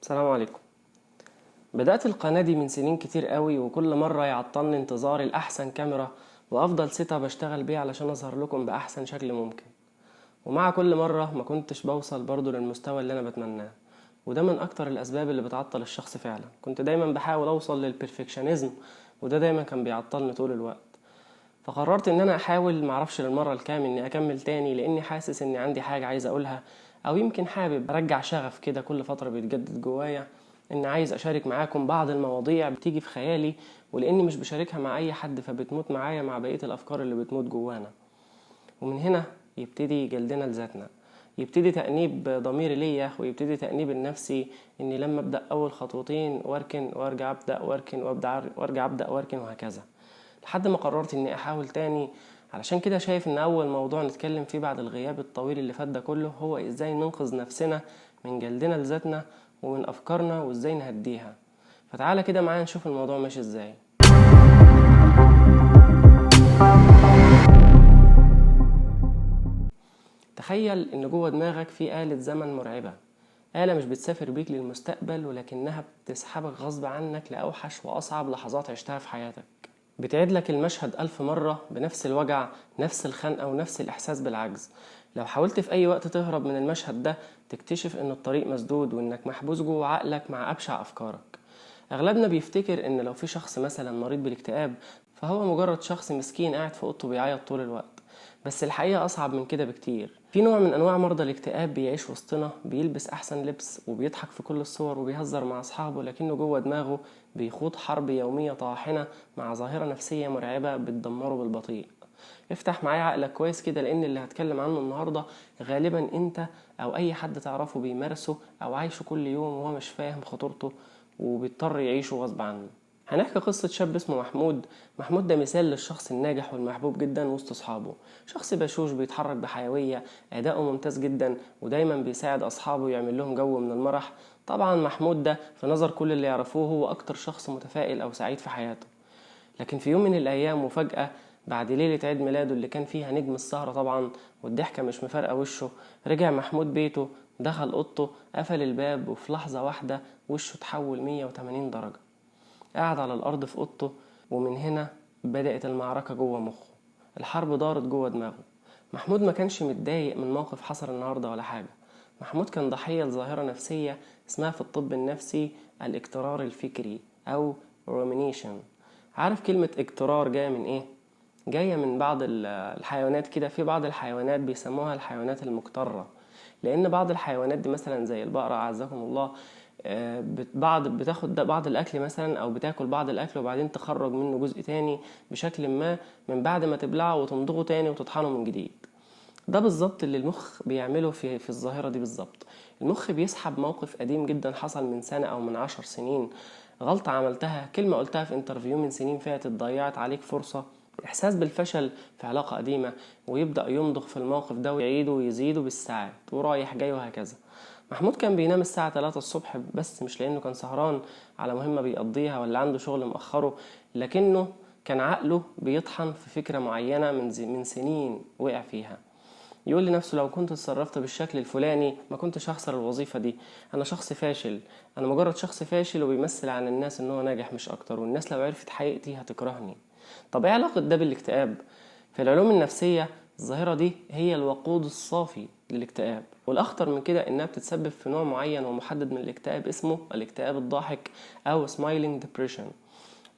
السلام عليكم. بدأت القناة دي من سنين كتير قوي، وكل مرة يعطلني انتظاري لأحسن كاميرا وأفضل setup أشتغل بيه علشان أظهر لكم بأحسن شكل ممكن، ومع كل مرة ما كنتش بوصل برضو للمستوى اللي أنا بتمناه، وده من أكتر الأسباب اللي بتعطل الشخص فعلا. كنت دايما بحاول أوصل لل perfectionism، وده دايما كان بيعطلني طول الوقت. فقررت ان انا احاول، معرفش للمرة الكام، اني اكمل تاني، لاني حاسس اني عندي حاجة عايز اقولها، او يمكن حابب ارجع شغف كده كل فترة بيتجدد جوايا، ان عايز اشارك معاكم بعض المواضيع بتيجي في خيالي، ولاني مش بشاركها مع اي حد فبتموت معايا مع بقية الافكار اللي بتموت جوانا. ومن هنا يبتدي جلدنا لذاتنا، يبتدي تأنيب ضميري ليا، ويبتدي تأنيب النفسي، اني لما ابدأ اول خطوتين واركن وارجع ابدأ واركن وابدأ وارجع ابدأ واركن، وهكذا لحد ما قررت اني احاول تاني. علشان كده شايف ان اول موضوع نتكلم فيه بعد الغياب الطويل اللي فات ده كله هو ازاي ننقذ نفسنا من جلدنا لذاتنا ومن افكارنا، وازاي نهديها. فتعالى كده معايا نشوف الموضوع ماشي ازاي. تخيل ان جوه دماغك في آلة زمن مرعبة، آلة مش بتسافر بيك للمستقبل، ولكنها بتسحبك غصب عنك لأوحش وأصعب لحظات عشتها في حياتك. بتعيد لك المشهد 1000 مرة بنفس الوجع، نفس الخنقة، ونفس الإحساس بالعجز. لو حاولت في أي وقت تهرب من المشهد ده تكتشف إن الطريق مسدود، وإنك محبوس جوه عقلك مع أبشع أفكارك. أغلبنا بيفتكر إن لو في شخص مثلا مريض بالاكتئاب فهو مجرد شخص مسكين قاعد في أوضته بيعيط طول الوقت، بس الحقيقة أصعب من كده بكتير. في نوع من أنواع مرضى الاكتئاب بيعيش وسطنا، بيلبس أحسن لبس وبيضحك في كل الصور وبيهزر مع أصحابه، لكنه جوه دماغه بيخوض حرب يومية طاحنة مع ظاهرة نفسية مرعبة بتدمره بالبطيء. افتح معايا عقلك كويس كده، لأن اللي هتكلم عنه النهاردة غالبا أنت أو أي حد تعرفه بيمارسه أو عايشه كل يوم وهو مش فاهم خطورته وبيضطر يعيشه غصب عنه. هنحكي قصة شاب اسمه محمود. محمود ده مثال للشخص الناجح والمحبوب جدا وسط أصحابه، شخص بشوش بيتحرك بحيوية، أداؤه ممتاز جدا، ودايما بيساعد أصحابه ويعمل لهم جو من المرح. طبعا محمود ده في نظر كل اللي يعرفوه هو أكتر شخص متفائل أو سعيد في حياته. لكن في يوم من الأيام وفجأة بعد ليلة عيد ميلاده اللي كان فيها نجم السهرة طبعا والضحكة مش مفارقة وشه، رجع محمود بيته، دخل أوضته، قفل الباب، وفي لحظة واحدة وشه تحول 180 درجة. قعد على الأرض في أوضته، ومن هنا بدأت المعركة جوه مخه، الحرب دارت جوه دماغه. محمود ما كانش متضايق من موقف حصل النهاردة ولا حاجة، محمود كان ضحية لظاهرة نفسية اسمها في الطب النفسي الاجترار الفكري أو rumination. عارف كلمة اجترار جاية من إيه؟ جاية من بعض الحيوانات كده. في بعض الحيوانات بيسموها الحيوانات المجترة، لأن بعض الحيوانات دي مثلا زي البقرة أعزكم الله، بتاخد بعض الأكل مثلا أو بتاكل بعض الأكل وبعدين تخرج منه جزء تاني بشكل ما من بعد ما تبلعه وتمضغه تاني وتطحنه من جديد. ده بالظبط اللي المخ بيعمله في الظاهرة دي بالظبط. المخ بيسحب موقف قديم جدا حصل من سنة أو من 10 سنين، غلطة عملتها، كلمة قلتها في interview من سنين فاتت ضيعت عليك فرصة، إحساس بالفشل في علاقة قديمة، ويبدأ يمضغ في الموقف ده ويعيده ويزيده بالساعات ورايح جاي وهكذا. محمود كان بينام الساعة 3 الصبح، بس مش لأنه كان سهران على مهمة بيقضيها ولا عنده شغل مأخره، لكنه كان عقله بيطحن في فكرة معينة من سنين وقع فيها. يقول لنفسه لو كنت اتصرفت بالشكل الفلاني ما كنتش هخسر الوظيفة دي، أنا شخص فاشل، أنا مجرد شخص فاشل وبيمثل على الناس إن هو ناجح مش أكتر، والناس لو عرفت حقيقتي هتكرهني. طب إيه علاقة ده بالاكتئاب؟ في العلوم النفسية الظاهرة دي هي الوقود الصافي للاكتئاب، والأخطر من كده إنها بتتسبب في نوع معين ومحدد من الاكتئاب اسمه الاكتئاب الضاحك أو smiling depression.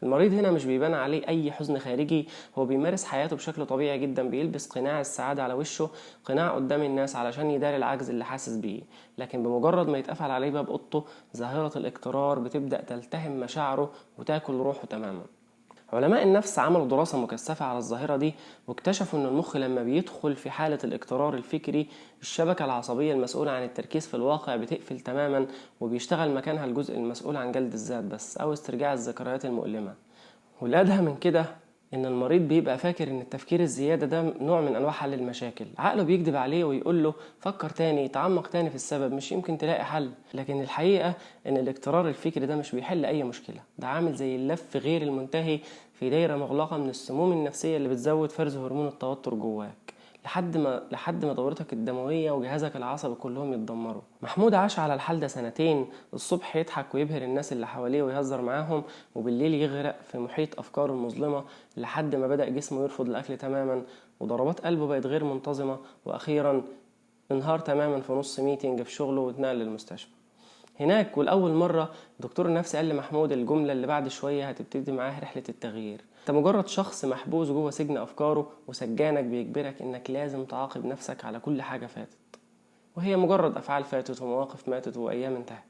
المريض هنا مش بيبان عليه أي حزن خارجي، هو بيمارس حياته بشكل طبيعي جدا، بيلبس قناع السعادة على وشه، قناع قدام الناس علشان يداري العجز اللي حاسس بيه. لكن بمجرد ما يتقفل عليه باب أوضته ظاهرة الاجترار بتبدأ تلتهم مشاعره وتاكل روحه تماما. علماء النفس عملوا دراسة مكثفة على الظاهرة دي، واكتشفوا إن المخ لما بيدخل في حالة الاجترار الفكري الشبكة العصبية المسؤولة عن التركيز في الواقع بتقفل تماما، وبيشتغل مكانها الجزء المسؤول عن جلد الذات بس أو استرجاع الذكريات المؤلمة. والأدهى من كده إن المريض بيبقى فاكر إن التفكير الزيادة ده نوع من أنواع حل المشاكل، عقله بيكذب عليه ويقول له فكر تاني، تعمق تاني في السبب، مش يمكن تلاقي حل. لكن الحقيقة إن الاجترار الفكري ده مش بيحل أي مشكلة، ده عامل زي اللف غير المنتهي في دايرة مغلقة من السموم النفسية اللي بتزود فرز هرمون التوتر جواك. لحد ما دورتك الدموية وجهازك العصبي كلهم يتدمروا. محمود عاش على الحال ده سنتين، الصبح يضحك ويبهر الناس اللي حواليه ويهزر معاهم، وبالليل يغرق في محيط أفكاره المظلمة، لحد ما بدأ جسمه يرفض الأكل تماما، وضربات قلبه بقت غير منتظمة، وأخيرا انهار تماما في نص meeting في شغله واتنقل للمستشفى. هناك والأول مرة الدكتور النفسي قال لمحمود الجملة اللي بعد شوية هتبتدي معاه رحلة التغيير: انت مجرد شخص محبوس جوه سجن أفكاره، وسجانك بيجبرك انك لازم تعاقب نفسك على كل حاجة فاتت، وهي مجرد أفعال فاتت ومواقف ماتت وأيام انتهت.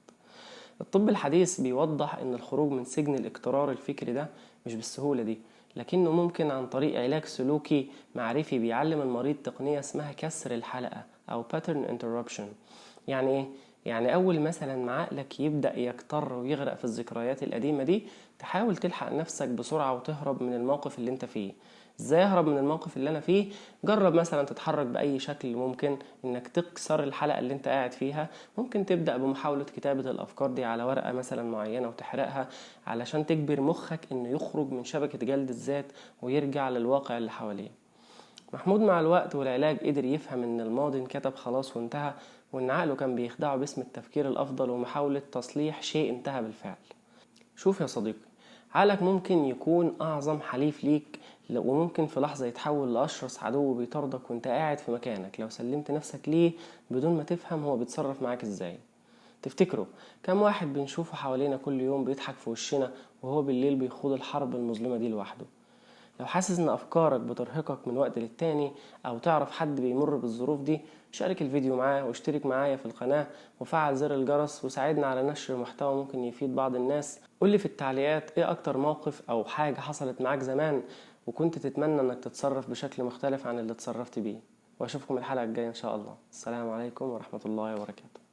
الطب الحديث بيوضح ان الخروج من سجن الاقترار الفكري ده مش بالسهولة دي، لكنه ممكن عن طريق علاج سلوكي معرفي بيعلم المريض تقنية اسمها كسر الحلقة أو pattern interruption. يعني إيه؟ يعني أول مثلا ما عقلك يبدأ يكتر ويغرق في الذكريات القديمة دي، تحاول تلحق نفسك بسرعة وتهرب من الموقف اللي انت فيه. ازاي اهرب من الموقف اللي انا فيه؟ جرب مثلا تتحرك بأي شكل ممكن انك تكسر الحلقة اللي انت قاعد فيها. ممكن تبدأ بمحاولة كتابة الافكار دي على ورقة مثلا معينة وتحرقها، علشان تجبر مخك انه يخرج من شبكة جلد الذات ويرجع للواقع اللي حواليه. محمود مع الوقت والعلاج قدر يفهم ان الماضي انكتب خلاص وانتهى، وان عقله كان بيخدعه باسم التفكير الافضل ومحاولة تصليح شيء انتهى بالفعل. شوف يا صديقي، عقلك ممكن يكون اعظم حليف ليك، وممكن في لحظة يتحول لأشرس عدو بيطاردك وانت قاعد في مكانك لو سلمت نفسك ليه بدون ما تفهم هو بيتصرف معاك ازاي. تفتكروا كم واحد بنشوفه حوالينا كل يوم بيضحك في وشنا وهو بالليل بيخوض الحرب المظلمة دي لوحده؟ لو حاسس ان افكارك بترهقك من وقت للتاني، او تعرف حد بيمر بالظروف دي، شارك الفيديو معاه واشترك معايا في القناة وفعل زر الجرس وساعدنا على نشر محتوى ممكن يفيد بعض الناس. قولي في التعليقات ايه اكتر موقف او حاجة حصلت معاك زمان وكنت تتمنى انك تتصرف بشكل مختلف عن اللي اتصرفت بيه. واشوفكم الحلقة الجاية ان شاء الله. السلام عليكم ورحمة الله وبركاته.